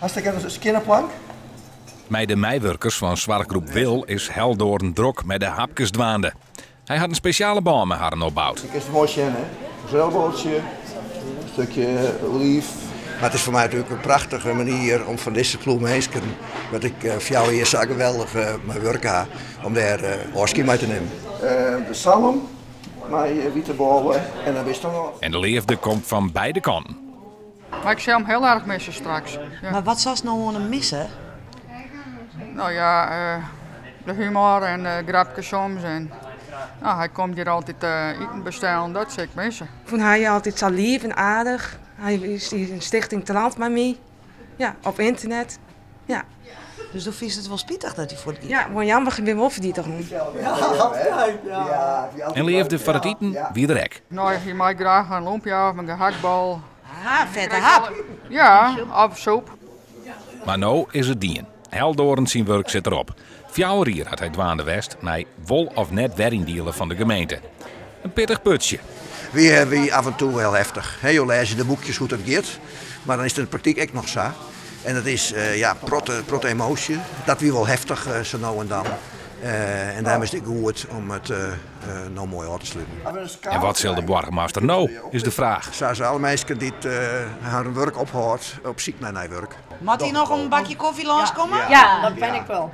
Hast ek in skjinne plank? Mei de meiwurkers fan soarchgroep Wil is Heldoorn drok mei de hapkes dwaande. Hy hat in spesjale bân mei harren opboud. Je kinst it moai sjen, hè? Mozzarella-boltsje, in stikje olyf. Mar it is foar my natuerlik in prachtige manier om fan dizze ploech minsken, wat ik 4 jier sa geweldich mei wurke ha, om dêr ôfskie mei te nimmen. De salm mei wite bôle en dan witst noch. En de leafde komt fan beide kanten. Mar ik sil him hiel erch misse straks. Ja. Mar wat silst no oan him misse? No ja, de humor en de grapkes soms. En, no, hy komt hjir altyd iten bestellen, dat sil ik misse. Ik fûn hy altyd sa leaf en aardich. Hy is yn Stichting Talent mei my. Ja, op ynternet. Ja. Dus do fynst it wol spitich dat hy fuort giet? Ja, wol jammer, ik bin wol verdrietig om. En leafde foar it iten wie der ek. No, hy mei graach in loempia of in gehaktbal. Aha, fette hap. Ja, of soep. Mar no is it dien. Heldoorn syn wurk sit derop. 4 jier hat hy dwaande west mei wol of net weryndielen fan de gemeente. In pittich putsje. Wie, wie af en toe hiel heftich. Hè, jo lêze de boekjes hoe't dat giet, mar dan is it yn de praktyk ek noch sa. En dat is ja, protte, protte emoasje. Dat wie wol heftich sa no en dan. En dêrom is it ek goed om it no moai ôf te sluten. En wat sil de boargemaster no, is de fraach. Sa as alle minsken dy't harren wurk ophâldt op syk nei nij wurk. Moat hy noch om in bakje kofje lânskomme? Ja, dat ben ik wel.